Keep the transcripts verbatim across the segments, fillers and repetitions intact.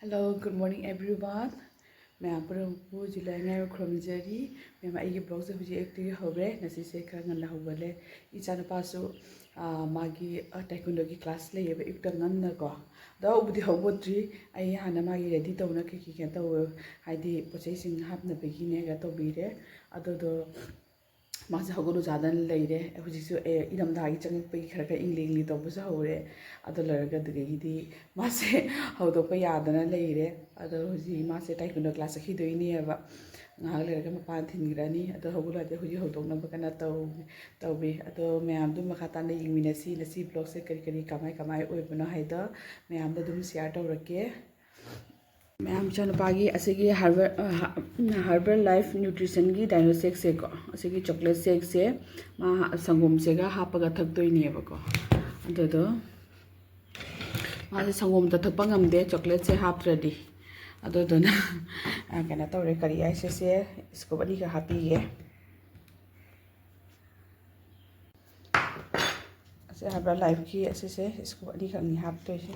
Hello, good morning everyone. ꯃꯌꯥꯝ ꯄꯨꯝꯅꯃꯛꯄꯨ July ꯉꯥꯏꯕ ꯈꯨꯔꯨꯝꯖꯔꯤ꯫ ꯃꯌꯥꯝ, ꯑꯩꯒꯤ vlogꯁꯦ ꯍꯧꯖꯤꯛ ꯑꯌꯨꯛꯇꯒꯤ ꯍꯧꯔꯦ꯫ ꯉꯁꯤꯁꯦ ꯈꯔ ꯉꯟꯅ ꯍꯧꯒꯠꯂꯦ꯫ ꯏꯆꯥꯅꯨꯄꯥꯁꯨ, ꯑꯥ, ꯃꯥꯒꯤ, ꯑꯥ, taekwondoꯒꯤ class ꯂꯩꯌꯦꯕ ꯑꯌꯨꯛꯇ ꯉꯟꯅꯀꯣ꯫ ꯑꯗꯣ ꯍꯧꯕꯨꯗꯤ ꯍꯧꯒꯠꯇ꯭ꯔꯤ꯫ ꯑꯩ ꯍꯥꯟꯅ ꯃꯥꯒꯤ ready ꯇꯧꯅ ꯀꯩ ꯀꯩ ꯀꯩꯅꯣ ꯇꯧꯋꯦ, ꯍꯥꯏꯗꯤ ꯄꯣꯠ ꯆꯩꯁꯤꯡ ꯍꯥꯞꯅꯕꯒꯤꯅꯦꯒ ꯇꯧꯕꯤꯔꯦ꯫ ꯑꯗꯨꯗꯣ ꯃꯥꯁꯦ ꯍꯧꯒꯠꯂꯨ ꯌꯥꯗꯅ ꯂꯩꯔꯦ꯫ ꯍꯧꯖꯤꯛꯁꯨ, ꯑꯦ, ꯏꯪꯊꯝꯊꯥꯒꯤ ꯆꯪꯉꯛꯄꯒꯤ ꯈꯔ ꯈꯔ ꯏꯪꯂꯤ ꯏꯪꯂꯤ ꯇꯧꯕꯁꯨ ꯍꯧꯔꯦ꯫ ꯑꯗꯣ ꯂꯣꯏꯔꯒ ꯑꯗꯨꯗꯒꯤꯗꯤ ꯃꯥꯁꯦ ꯍꯧꯗꯣꯛꯄ ꯌꯥꯗꯅ ꯂꯩꯔꯦ꯫ ꯑꯗꯣ ꯍꯧꯖꯤꯛ ꯃꯥꯁꯦ taekwondo class ꯆꯠꯈꯤꯗꯣꯏꯅꯦꯕ꯫ ꯉꯥꯏꯍꯥꯛ ꯂꯩꯔꯒ ꯃꯄꯥꯟ ꯊꯤꯟꯈ꯭ꯔꯅꯤ꯫ ꯑꯗꯣ ꯍꯧꯒꯠꯂꯗꯤ ꯍꯧꯖꯤꯛ ꯍꯧꯗꯣꯛꯅꯕ ꯀꯟꯅ ꯇꯧ-, ꯇꯧꯔꯤ꯫ ꯑꯗꯣ ꯃꯌꯥꯝꯗꯨ ꯃꯈꯥ ꯇꯥꯅ ꯌꯦꯡꯃꯤꯟꯅꯁꯤ꯫ ꯉꯁꯤ vlogꯁꯦ ꯀꯔꯤ ꯀꯔꯤ ꯀꯃꯥꯏ ꯀꯃꯥꯏ ꯑꯣꯏꯕꯅꯣ ꯍꯥꯏꯗꯣ ꯃꯌꯥꯝꯗ ꯑꯗꯨꯝ share ꯇꯧꯔꯛꯀꯦ꯫ ꯃꯌꯥꯝ, ꯏꯆꯥꯅꯨꯄꯥꯒꯤ ꯑꯁꯤꯒꯤ Herbal, ꯑ, Herbal Life Nutritionꯒꯤ Dino Shakeꯁꯦꯀꯣ, ꯑꯁꯤꯒꯤ chocolate shakeꯁꯦ ꯃꯥ ꯁꯪꯒꯣꯝꯁꯦꯒ ꯍꯥꯞꯄꯒ ꯊꯛꯇꯣꯏꯅꯦꯕꯀꯣ꯫ ꯑꯗꯨꯗꯣ ꯃꯥꯁꯦ ꯁꯪꯒꯣꯝꯗ ꯊꯛꯄ ꯉꯝꯗꯦ, chocolateꯁꯦ ꯍꯥꯞꯇ꯭ꯔꯗꯤ꯫ ꯑꯗꯨꯗꯨꯅ, ꯑ, ꯀꯩꯅꯣ ꯇꯧꯔꯦ, ꯀꯔꯤ ꯍꯥꯏꯁꯦ, ꯁꯦ scoop ꯑꯅꯤꯈꯛ ꯍꯥꯞꯄꯤꯒꯦ꯫ ꯑꯁꯤ Herbal Lifeꯀꯤ ꯑꯁꯤꯁꯦ scoop ꯑꯅꯤꯈꯛꯅꯤ ꯍꯥꯞꯇꯣꯏꯁꯦ꯫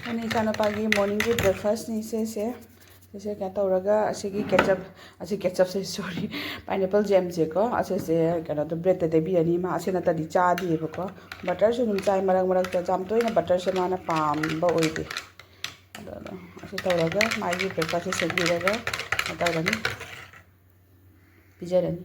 ꯑꯩꯅ ꯏꯆꯥꯅꯨꯄꯥꯒꯤ morningꯒꯤ breakfastꯅꯤ ꯁꯤꯁꯦ꯫ ꯁꯤꯁꯦ ꯀꯩꯅꯣ ꯇꯧꯔꯒ ꯑꯁꯤꯒꯤ ketchup, ꯑꯁꯤ ketchupꯁꯦ, sorry, pineapple jamꯁꯦꯀꯣ, ꯑꯁꯤꯁꯦ ꯀꯩꯅꯣꯗꯣ breadꯇ ꯇꯩꯕꯤꯔꯅꯤ꯫ ꯃꯥ ꯑꯁꯤ ꯅꯠꯇ꯭ꯔꯗꯤ ꯆꯥꯗꯦꯕꯀꯣ꯫ Butterꯁꯨ ꯑꯗꯨꯝ ꯆꯥꯏ ꯃꯔꯛ ꯃꯔꯛꯇ, ꯌꯥꯝ ꯇꯣꯏꯅ butterꯁꯦ ꯃꯥꯅ ꯄꯥꯝꯕ ꯑꯣꯏꯗꯦ꯫ ꯑꯗꯣ, ꯑꯗꯣ ꯑꯁꯤ ꯇꯧꯔꯒ ꯃꯥꯒꯤ breakfastꯁꯦ ꯁꯦꯝꯕꯤꯔꯒ ꯀꯩꯅꯣ ꯇꯧꯔꯅꯤ, ꯄꯤꯖꯔꯅꯤ꯫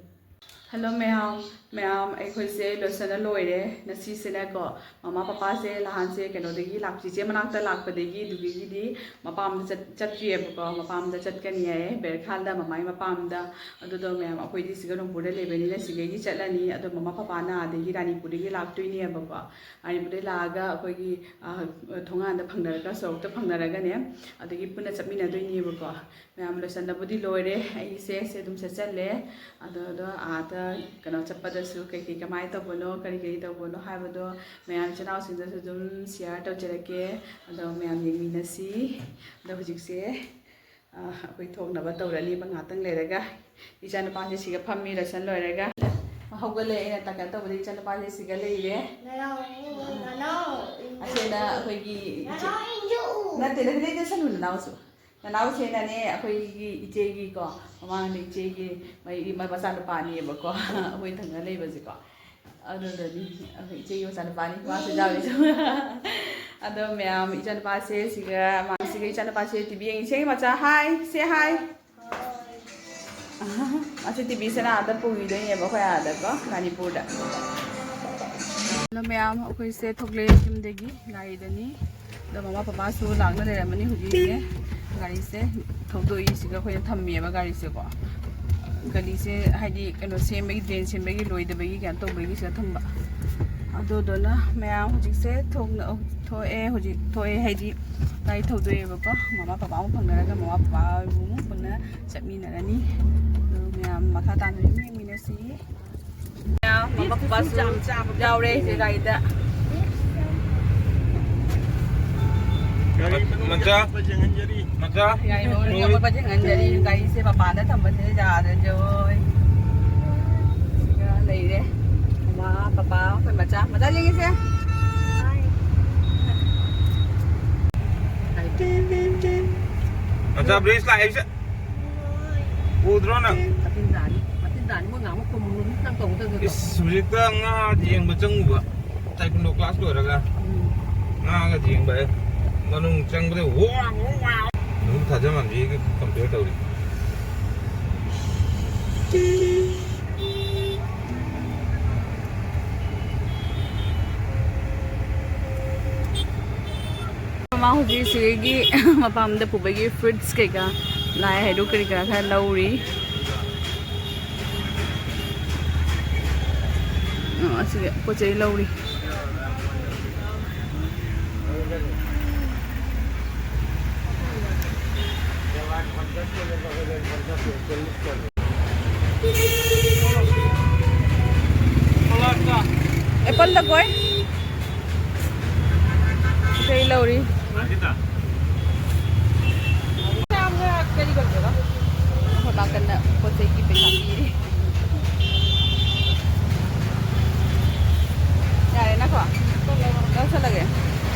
Hello ꯃꯌꯥꯝ, ꯃꯌꯥꯝ ꯑꯩꯈꯣꯏꯁꯦ ꯂꯣꯏꯁꯤꯟꯅ ꯂꯣꯏꯔꯦ꯫ ꯉꯁꯤꯁꯤꯅꯀꯣ, ꯃꯃꯥ ꯄꯄꯥꯁꯦ ꯅꯍꯥꯟꯁꯦ ꯀꯩꯅꯣꯗꯒꯤ ꯂꯥꯛ-, ꯆꯤꯆꯦ ꯃꯅꯥꯛꯇ ꯂꯥꯛꯄꯗꯒꯤ ꯑꯗꯨꯗꯒꯤꯗꯤ ꯃꯄꯥꯝꯗ ꯆꯠ-, ꯆꯠꯇ꯭ꯔꯤꯑꯕꯀꯣ꯫ ꯃꯄꯥꯝꯗ ꯆꯠꯀꯅꯤ ꯍꯥꯏꯌꯦ, ꯕꯦꯔꯈꯥꯜꯗ ꯃꯃꯥꯏ ꯃꯄꯥꯝꯗ꯫ ꯑꯗꯨꯗꯣ ꯃꯌꯥꯝ ꯑꯩꯈꯣꯏꯗꯤ ꯁꯤꯒ ꯅꯣꯡꯄꯣꯛꯗ ꯂꯩꯕꯅꯤꯅ ꯁꯤꯗꯒꯤ ꯆꯠꯂꯅꯤ꯫ ꯑꯗꯣ ꯃꯃꯥ ꯄꯄꯥꯅ ꯑꯗꯒꯤ ꯔꯥꯅꯤꯄꯨꯔꯗꯒꯤ ꯂꯥꯛꯇꯣꯏꯅꯦꯕꯀꯣ꯫ ꯔꯥꯅꯤꯄꯨꯔꯗꯒꯤ ꯂꯥꯛꯑꯒ ꯑꯩꯈꯣꯏꯒꯤ, ꯑ, ꯊꯣꯡꯒꯥꯟꯗ ꯐꯪꯅꯔꯒ, ꯁꯣꯔꯣꯛꯇ ꯐꯪꯅꯔꯒꯅꯦ, ꯑꯗꯒꯤ ꯄꯨꯟꯅ ꯆꯠꯃꯤꯟꯅꯗꯣꯏꯅꯦꯕꯀꯣ꯫ ꯃꯌꯥꯝ ꯂꯣꯏꯁꯟꯅꯕꯨꯗꯤ ꯂꯣꯏꯔꯦ꯫ ꯑꯩꯁꯦ ꯁꯦ ꯑꯗꯨꯝ ꯁꯦꯠꯆꯜꯂꯦ꯫ ꯑꯗꯣ, ꯑꯗꯣ ꯑꯥꯗ ꯀꯩꯅꯣ ꯆꯠꯄꯗ ꯁꯨ ꯀꯩꯀꯩ ꯀꯃꯥꯏꯅ ꯇꯧꯕꯅꯣ, ꯀꯔꯤ ꯀꯔꯤ ꯇꯧꯕꯅꯣ ꯍꯥꯏꯕꯗꯣ ꯃꯌꯥꯝ ꯏꯆꯤꯟ ꯏꯅꯥꯎꯁꯤꯡꯗꯁꯨ ꯑꯗꯨꯝ share ꯇꯧꯖꯔꯛꯀꯦ꯫ ꯑꯗꯣ ꯃꯌꯥꯝ ꯌꯦꯡꯃꯤꯟꯅꯁꯤ꯫ ꯑꯗꯣ ꯍꯧꯖꯤꯛꯁꯦ, ꯑ, ꯑꯩꯈꯣꯏ ꯊꯣꯛꯅꯕ ꯇꯧꯔꯅꯤꯕ ꯉꯥꯛꯇꯪ ꯂꯩꯔꯒ꯫ ꯏꯆꯥꯅꯨꯄꯥꯁꯦ ꯁꯤꯒ ꯐꯝꯃꯤ, ꯔꯁꯟ ꯂꯣꯏꯔꯒ꯫ ꯍꯧꯒꯠꯂꯦ, ꯑꯩꯅ ꯇꯥꯀꯠ ꯇꯧꯕꯗ ꯏꯆꯥꯅꯨꯄꯥꯁꯦ ꯁꯤꯒ ꯂꯩꯔꯦ꯫ ꯅꯅꯥꯎ, ꯅꯅꯥꯎ, ꯑꯁꯤꯅ ꯑꯩꯈꯣꯏꯒꯤ ꯏꯆꯦ-, ꯅꯅꯥꯎ, ꯏꯟꯖꯨ꯫ ꯅꯠꯇꯦ, ꯅꯠꯇꯦ, ꯅꯠꯇꯦ, ꯁꯅꯨ ꯅꯅꯥꯎꯁꯨ꯫ ꯅꯅꯥꯎꯁꯦꯅꯅꯦ, ꯑꯩꯈꯣꯏꯒꯤ ꯏꯆꯦꯒꯤꯀꯣ, ꯃꯃꯥꯡꯗ ꯏꯆꯦꯒꯤ ꯃꯩ-, ꯃ-, ꯃꯆꯥꯅꯨꯄꯥꯅꯦꯕꯀꯣ, ꯑꯩꯈꯣꯏ ꯊꯪꯅ ꯂꯩꯕꯁꯦꯀꯣ꯫ ꯑꯗꯨꯗꯅꯤ, ꯑꯩꯈꯣꯏ ꯏꯆꯦꯒꯤ ꯃꯆꯥꯅꯨꯄꯥꯅꯤ, ꯃꯥꯁꯨ ꯌꯥꯎꯔꯤꯁꯦ꯫ ꯑꯗꯣ ꯃꯌꯥꯝ, ꯏꯆꯥꯅꯨꯄꯥꯁꯦ ꯁꯤꯒ, ꯃꯥ-, ꯁꯤꯒ ꯏꯆꯥꯅꯨꯄꯥꯁꯦ ꯇꯤꯚꯤ ꯌꯦꯡꯉꯤ꯫ ꯏꯆꯦꯒꯤ ꯃꯆꯥ, hi, say hi꯫ ꯃꯥꯁꯦ ꯇꯤꯚꯤꯁꯤꯅ ꯑꯥꯗ ꯄꯨꯈꯤꯗꯣꯏꯅꯦꯕ, ꯑꯩꯈꯣꯏ ꯑꯥꯗꯀꯣ, ꯃꯅꯤꯄꯨꯔꯗ꯫ ꯑꯗꯣ ꯃꯌꯥꯝ, ꯑꯩꯈꯣꯏꯁꯦ ꯊꯣꯛꯂꯛꯑꯦ ꯌꯨꯝꯗꯒꯤ, ꯒꯥꯔꯤꯗꯅꯤ꯫ ꯑꯗꯣ ꯃꯃꯥ ꯄꯄꯥꯁꯨ ꯂꯥꯛꯅ ꯂꯩꯔꯝꯃꯅꯤ ꯍꯧꯖꯤꯛꯁꯦ꯫ ꯒꯥꯔꯤꯁꯦ ꯊꯧꯗꯣꯛꯏꯁꯤꯒ ꯑꯩꯈꯣꯏꯅ ꯊꯝꯃꯦꯕ ꯒꯥꯔꯤꯁꯦꯀꯣ꯫ ꯒꯥꯔꯤꯁꯦ ꯍꯥꯏꯗꯤ ꯀꯩꯅꯣ ꯁꯦꯝꯕꯒꯤ, drain ꯁꯦꯝꯕꯒꯤ, ꯂꯣꯏꯗꯕꯒꯤ ꯀꯩꯅꯣ ꯇꯧꯕꯒꯤ ꯁꯤꯗ ꯊꯝꯕ꯫ ꯑꯗꯨꯗꯨꯅ ꯃꯌꯥꯝ ꯍꯧꯖꯤꯛꯁꯦ ꯊꯣꯛꯅ-, ꯊꯣꯛꯑꯦ, ꯍꯧꯖꯤꯛ ꯊꯣꯛꯑꯦ ꯍꯥꯏꯗꯤ ꯒꯥꯔꯤ ꯊꯧꯗꯣꯛꯑꯦꯕꯀꯣ꯫ ꯃꯃꯥ ꯄꯄꯥ ꯑꯃꯨꯛ ꯐꯪꯅꯔꯒ ꯃꯃꯥ ꯄꯄꯥ ꯑꯃꯨꯛ ꯄꯨꯟꯅ ꯆꯠꯃꯤꯟꯅꯔꯅꯤ꯫ ꯑꯗꯣ ꯃꯌꯥꯝ ꯃꯈꯥ ꯇꯥꯅ ꯑꯗꯨꯝ ꯌꯦꯡꯃꯤꯟꯅꯁꯤ꯫ ꯃꯃꯥ ꯄꯄꯥꯁꯨ ꯌꯥꯎꯔꯦ ꯁꯤ ꯒꯥꯔꯤꯗ꯫ ꯒꯥꯔꯤ ꯃꯅꯨꯡ ꯃꯆꯥ꯫ ꯆꯪꯕ ꯌꯦꯡꯍꯟꯖꯔꯤ꯫ ꯃꯆꯥ꯫ ꯒꯥꯔꯤ ꯃꯅꯨꯡ ꯆꯪꯕ ꯌꯦꯡꯍꯟꯖꯔꯤ꯫ ꯒꯥꯔꯤꯁꯦ ꯃꯄꯥꯟꯗ ꯊꯝꯕꯁꯦ ꯌꯥꯔꯔꯣꯏ꯫ ꯁꯤꯒ ꯂꯩꯔꯦ꯫ ꯃꯃꯥ, ꯄꯄꯥ, ꯑꯩꯈꯣꯏ ꯃꯆꯥ꯫ ꯃꯆꯥ ꯌꯦꯡꯉꯤꯁꯦ꯫ ꯃꯆꯥ ꯕ꯭ꯔꯤꯖ ꯂꯥꯛꯏꯁꯦ꯫ ꯎꯗ꯭ꯔꯣ ꯅꯪ? ꯃꯇꯤꯟ ꯇꯥꯅꯤ, ꯃꯇꯤꯟ ꯇꯥꯅꯤ, ꯃꯣꯏ ꯉꯥꯃꯨꯛ ꯈꯣꯡ ꯅꯪ ꯇꯧꯒꯗꯕꯗꯣ꯫ ꯏꯁ, ꯍꯧꯖꯤꯛꯇ ꯉꯥ ꯌꯦꯡꯕ ꯆꯪꯉꯨꯕ, ꯇꯥꯏꯀꯨꯟꯗꯣ ꯀ꯭ꯂꯥꯁ ꯂꯣꯏꯔꯒ꯫ ꯎꯝ꯫ ꯉꯥꯒ ꯌꯦꯡꯕ, ꯃꯅꯨꯡ ꯆꯪꯕꯗ ꯋꯥ, ꯋꯥ, ꯋꯥ꯫ ꯑꯗꯨꯝ ꯊꯥꯖ ꯃꯥꯟꯕꯤꯒ compare ꯇꯧꯔꯤ꯫ ꯃꯃꯥ ꯍꯧꯖꯤꯛ ꯁꯤꯒꯤ ꯃꯄꯥꯝꯗ ꯄꯨꯕꯒꯤ fruits ꯀꯩꯀꯥ ꯂꯥꯛꯑꯦ ꯍꯥꯏꯗꯣ ꯀꯔꯤ ꯀꯔꯥ ꯈꯔ ꯂꯧꯔꯤ꯫ ꯑ, ꯑꯁꯤꯗ ꯄꯣꯠ ꯆꯩ ꯂꯧꯔꯤ꯫ ꯍꯣꯏ꯫ ꯏꯁꯩ ꯂꯧꯔꯤ꯫ ꯑꯩꯈꯣꯏ ꯃꯥ ꯀꯟꯅ ꯄꯣꯠ ꯆꯩꯒꯤ ꯄꯩꯁꯥ ꯄꯤꯔꯤ꯫ ꯌꯥꯔꯦꯅꯀꯣ? ꯂꯧꯁꯜꯂꯒꯦ꯫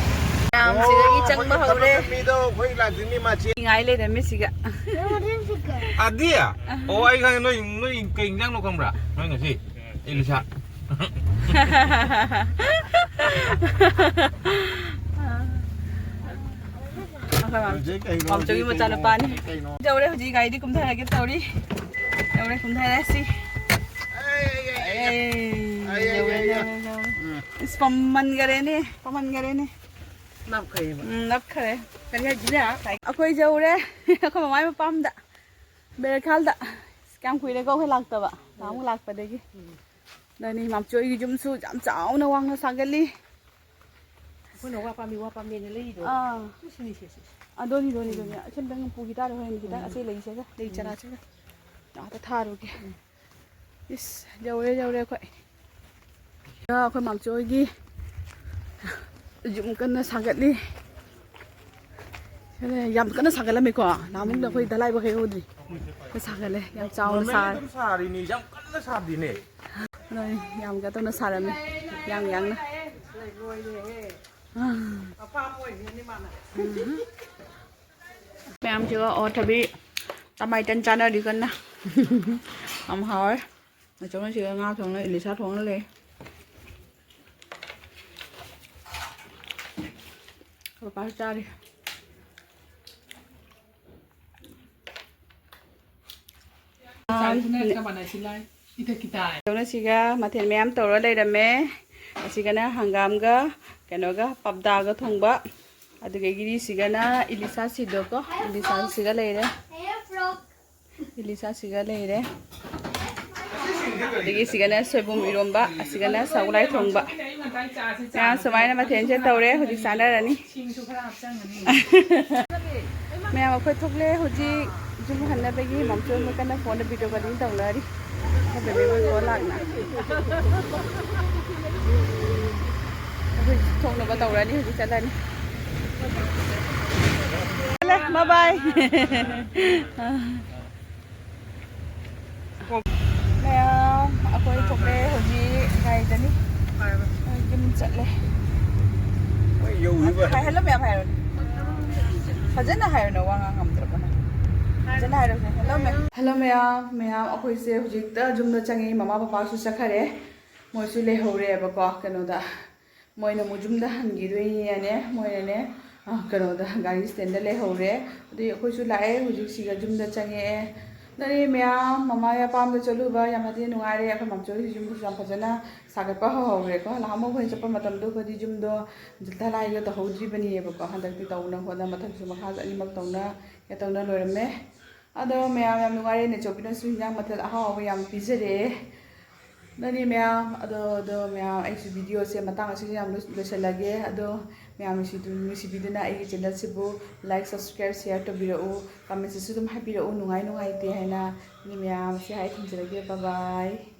ꯃꯌꯥꯝ ꯁꯤꯗꯒꯤ ꯆꯪꯕ ꯍꯧꯔꯦ꯫ ꯃꯤꯗꯣ ꯑꯩꯈꯣꯏ ꯂꯥꯛꯇꯣꯏꯅꯤ, ꯃꯥ ꯆꯦ꯫ ꯉꯥꯏ ꯂꯩꯔꯝꯃꯦ ꯁꯤꯒ꯫ ꯑꯗꯤ? ꯑꯣ, ꯑꯩ ꯈꯪꯉꯦ꯫ ꯅꯣꯏ, ꯅꯣꯏ ꯀꯩ ꯏꯟꯖꯥꯡꯅꯣ ꯈꯪꯕ꯭ꯔꯥ? ꯅꯣꯏ ꯉꯁꯤ? ꯏꯂꯤꯁꯥ꯫ ꯃꯥꯝꯆꯧꯒꯤ ꯃꯆꯥꯅꯨꯄꯥꯅꯤ꯫ ꯌꯧꯔꯦ, ꯍꯧꯖꯤꯛ ꯒꯥꯔꯤꯗꯤ ꯀꯨꯝꯊꯔꯒꯦ ꯇꯧꯔꯤ꯫ ꯌꯧꯔꯦ, ꯀꯨꯝꯊꯔꯦ ꯁꯤ꯫ ꯑꯩ, ꯑꯩ, ꯑꯩ, ꯑꯩ꯫ ꯑꯩ, ꯑꯩ, ꯌꯧꯔꯦ, ꯑꯩ, ꯑꯩ꯫ ꯌꯧꯔꯦ, ꯌꯧꯔꯦ꯫ ꯎꯝ꯫ ꯏꯁ, ꯄꯝꯃꯟꯈꯔꯦꯅꯦ, ꯄꯝꯃꯟꯈꯔꯦꯅꯦ꯫ ꯅꯞꯈ꯭ꯔꯦꯕ꯫ ꯎꯝ, ꯅꯞꯈꯔꯦ꯫ ꯀꯔꯤ ꯍꯥꯏꯁꯤꯅꯦ? ꯑꯩꯈꯣꯏ ꯌꯧꯔꯦ꯫ ꯑꯩꯈꯣꯏ ꯃꯃꯥꯏ ꯃꯄꯥꯝꯗ꯫ ꯕꯦꯔꯈꯥꯜꯗ꯫ ꯀꯌꯥꯝ ꯀꯨꯏꯔꯦꯀꯣ ꯑꯩꯈꯣꯏ ꯂꯥꯛꯇꯕ? ꯅꯍꯥꯟꯃꯨꯛ ꯂꯥꯛꯄꯗꯒꯤ꯫ ꯎꯝ꯫ ꯑꯗꯨꯅꯤ ꯃꯥꯝꯆꯣꯏꯒꯤ ꯌꯨꯝꯁꯨ ꯌꯥꯝ ꯆꯥꯎꯅ ꯋꯥꯡꯅ ꯁꯥꯒꯠꯂꯤ꯫ ꯑꯩꯈꯣꯏꯅ ꯋꯥ ꯄꯥꯝꯕꯤ, ꯋꯥ ꯄꯥꯝꯕꯤꯅ ꯂꯩꯔꯤꯗꯣ꯫ ꯑꯥ꯫ ꯁꯤ, ꯁꯤꯅꯤ, ꯁꯤ, ꯁꯤ꯫ ꯑꯗꯨꯅꯤ, ꯑꯗꯨꯅꯤ, ꯑꯗꯨꯅꯤ꯫ ꯑꯁꯤꯝꯇꯪ ꯄꯨꯈꯤ ꯇꯥꯔꯦ ꯍꯣꯔꯦꯟ ꯈꯤꯇꯪ꯫ ꯎꯝ꯫ ꯑꯁꯤ ꯂꯩꯁꯦꯒ, ꯂꯩ ꯎꯝ꯫ ꯆꯔꯥꯁꯦꯒ꯫ ꯉꯥꯛꯇ ꯊꯥꯔꯨꯒꯦ꯫ ꯎꯝ꯫ ꯏꯁ, ꯌꯧꯔꯦ, ꯌꯧꯔꯦ ꯑꯩꯈꯣꯏ꯫ ꯑꯩꯈꯣꯏ ꯃꯥꯝꯆꯣꯏꯒꯤ ꯌꯨꯝ ꯀꯟꯅ ꯁꯥꯒꯠꯂꯤ꯫ ꯌꯥꯝ ꯀꯟꯅ ꯁꯥꯒꯠꯂꯝꯃꯦꯀꯣ꯫ ꯅꯍꯥꯟꯃꯨꯛꯇ ꯑꯩꯈꯣꯏ ꯙꯂꯥꯏꯕꯛ ꯍꯦꯛꯍꯧꯗ꯭ꯔꯤ꯫ ꯁꯥꯒꯠꯂꯦ꯫ ꯌꯥꯝ ꯆꯥꯎꯅ ꯅꯣꯔꯃꯦꯜꯂꯤ ꯁꯥꯔꯦ꯫ ꯑꯗꯨꯝ ꯁꯥꯔꯤꯅꯤ, ꯌꯥꯝ ꯀꯟꯅ ꯁꯥꯗꯦꯅꯦ꯫ ꯅꯣꯏ ꯌꯥꯝ ꯀꯟꯅ ꯁꯥꯔꯝꯃꯦ꯫ ꯌꯥꯝ ꯌꯥꯡꯅ꯫ ꯃꯌꯥꯝꯁꯤꯒ ꯑꯣ ꯊꯕꯤ ꯇꯃꯥꯏꯇꯟ ꯆꯥꯅꯔꯤ ꯀꯟꯅ꯫ ꯌꯥꯝ ꯍꯥꯎꯋꯦ꯫ ꯑꯆꯧꯕꯁꯤꯒ ꯉꯥ ꯊꯣꯡꯅ, ꯏꯂꯤꯁꯥ ꯊꯣꯡꯅ ꯂꯩ꯫ ꯄꯄꯥꯁꯨ ꯆꯥꯔꯤ꯫ ꯆꯥꯔꯤꯁꯤꯅ ꯆꯞ ꯃꯥꯟꯅꯩ, ꯁꯤ ꯂꯥꯏ꯫ ꯏꯊꯛꯀꯤ ꯇꯥꯏ꯫ ꯑꯗꯨꯅ ꯁꯤꯒ ꯃꯊꯦꯜ ꯃꯌꯥꯝ ꯇꯧꯔ ꯂꯩꯔꯝꯃꯦ꯫ ꯑꯁꯤꯒꯅ ꯍꯪꯒꯥꯝꯒ ꯀꯩꯅꯣꯒ ꯄꯞꯗꯥꯒ ꯊꯣꯡꯕ꯫ ꯑꯗꯨꯗꯒꯤꯗꯤ ꯁꯤꯒꯅ ꯏꯂꯤꯁꯥ ꯁꯤꯗꯣꯀꯣ, ꯏꯂꯤꯁꯥ ꯁꯤꯒ ꯂꯩꯔꯦ꯫ ꯏꯂꯤꯁꯥ ꯁꯤꯒ ꯂꯩꯔꯦ꯫ ꯑꯗꯒꯤ ꯁꯤꯒꯅ ꯁꯣꯏꯕꯨꯝ ꯏꯔꯣꯝꯕ, ꯑꯁꯤꯒꯅ ꯁꯒꯣꯜꯍꯋꯥꯏ ꯊꯣꯡꯕ꯫ ꯃꯌꯥꯝ ꯁꯨꯃꯥꯏꯅ ꯃꯊꯦꯜꯁꯦ ꯇꯧꯔꯦ, ꯍꯧꯖꯤꯛ ꯆꯥꯅꯔꯅꯤ꯫ ꯃꯌꯥꯝ ꯑꯩꯈꯣꯏ ꯊꯣꯛꯂꯦ ꯍꯧꯖꯤꯛ ꯌꯨꯝ ꯍꯟꯅꯕꯒꯤ꯫ ꯃꯝꯆꯣꯏ ꯃꯣꯏ ꯀꯟꯅ ꯐꯣꯟꯗ video calling ꯇꯧꯅꯔꯤ꯫ ꯑꯩꯈꯣꯏ ꯕꯦꯕꯤ ꯃꯣꯏ ꯀꯣꯜ ꯂꯥꯛꯅ꯫ ꯑꯩꯈꯣꯏ ꯊꯣꯛꯅꯕ ꯇꯧꯔꯅꯤ, ꯍꯧꯖꯤꯛ ꯆꯠꯂꯅꯤ꯫ ꯆꯠꯂꯦ, bye bye꯫ ꯃꯌꯥꯝ, ꯑꯩꯈꯣꯏ ꯊꯣꯛꯂꯦ ꯍꯧꯖꯤꯛ꯫ ꯀꯥꯏꯗꯅꯤ? ꯌꯨꯝ ꯆꯠꯂꯦ꯫ ꯍꯥꯏ, hello ꯃꯌꯥꯝ ꯍꯥꯏꯔꯣꯅꯦ꯫ ꯐꯖꯅ ꯍꯥꯏꯔꯣꯅꯦ, ꯋꯥ ꯉꯥꯡ ꯉꯝꯗ꯭ꯔꯕꯅ꯫ ꯐꯖꯅ ꯍꯥꯏꯔꯣꯁꯦ꯫ Hello ꯃꯌꯥꯝ꯫ Hello ꯃꯌꯥꯝ, ꯃꯌꯥꯝ, ꯑꯩꯈꯣꯏꯁꯦ ꯍꯧꯖꯤꯛꯇ ꯌꯨꯝꯗ ꯆꯪꯉꯤ꯫ ꯃꯃꯥ ꯄꯄꯥꯁꯨ ꯆꯠꯈꯔꯦ, ꯃꯣꯏꯁꯨ ꯂꯩꯍꯧꯔꯦꯕꯀꯣ꯫ ꯀꯩꯅꯣꯗ, ꯃꯣꯏꯅ ꯑꯃꯨꯛ ꯌꯨꯝꯗ ꯍꯟꯈꯤꯗꯣꯏꯅꯦꯅꯦ, ꯃꯣꯏꯅꯅꯦ, ꯑ, ꯀꯩꯅꯣꯗ, ꯒꯥꯔꯤ stand ꯂꯩꯍꯧꯔꯦ꯫ ꯑꯗꯨꯗꯤ ꯑꯩꯈꯣꯏꯁꯨ ꯂꯥꯛꯑꯦ, ꯍꯧꯖꯤꯛ ꯁꯤꯒ ꯌꯨꯝꯗ ꯆꯪꯉꯛꯑꯦ꯫ ꯅꯅꯦ ꯃꯌꯥꯝ, ꯃꯃꯥ ꯃꯄꯥꯝꯗ ꯆꯠꯂꯨꯕ ꯌꯥꯝꯅꯗꯤ ꯅꯨꯡꯉꯥꯏꯔꯦ꯫ ꯑꯩꯈꯣꯏ ꯃꯥꯝꯆꯧ ꯍꯣꯏ ꯌꯨꯝꯗꯨꯁꯨ ꯌꯥꯝ ꯐꯖꯅ ꯁꯥꯒꯠꯄ ꯍꯧꯍꯧꯔꯦꯀꯣ꯫ ꯅꯍꯥꯟꯃꯨꯛ ꯑꯩꯈꯣꯏꯅ ꯆꯠꯄ ꯃꯇꯝꯗꯣ ꯑꯩꯈꯣꯏꯗꯤ ꯌꯨꯝꯗꯣ ꯙꯂꯥꯏꯒ ꯇꯧꯍꯧꯗ꯭ꯔꯤꯕꯅꯦꯕꯀꯣ꯫ ꯍꯟꯗꯛꯇꯤ ꯇꯧꯅ ꯈꯣꯠꯅ ꯃꯊꯛꯁꯨ ꯃꯈꯥꯁꯨ ꯑꯅꯤꯃꯛ ꯇꯧꯅ, ꯇꯧꯅ ꯂꯣꯏꯔꯝꯃꯦ꯫ ꯑꯗꯣ ꯃꯌꯥꯝ ꯌꯥꯝ ꯅꯨꯡꯉꯥꯏꯔꯦ, ꯅꯦꯆꯧꯕꯤꯅꯁꯨ ꯍꯤꯟꯖꯥꯡ ꯃꯊꯦꯜ ꯑꯍꯥꯎ ꯑꯍꯥꯎꯕ ꯌꯥꯝ ꯄꯤꯖꯔꯛꯑꯦ꯫ ꯅꯅꯦ ꯃꯌꯥꯝ, ꯑꯗꯣ, ꯑꯗꯣ ꯃꯌꯥꯝ, ꯑꯩꯁꯨ videoꯁꯦ ꯃꯇꯥꯡ ꯑꯁꯤꯗ ꯌꯥꯝ ꯂꯣꯏ-, ꯂꯣꯏꯁꯤꯜꯂꯒꯦ꯫ ꯑꯗꯣ ꯃꯌꯥꯝ ꯅꯨꯡꯁꯤꯗꯨ-, ꯅꯨꯡꯁꯤꯕꯤꯗꯨꯅ ꯑꯩꯒꯤ channelꯁꯤꯕꯨ like, subscribe, share ꯇꯧꯕꯤꯔꯛꯎ, commentꯁꯤꯁꯨ ꯑꯗꯨꯝ ꯍꯥꯏꯕꯤꯔꯛꯎ, ꯅꯨꯡꯉꯥꯏ ꯅꯨꯡꯉꯥꯏꯇꯦ ꯍꯥꯏꯅ꯫ ꯅꯦ ꯃꯌꯥꯝ, ꯁꯤ ꯍꯥꯏ ꯊꯝꯖꯔꯒꯦ, bye bye꯫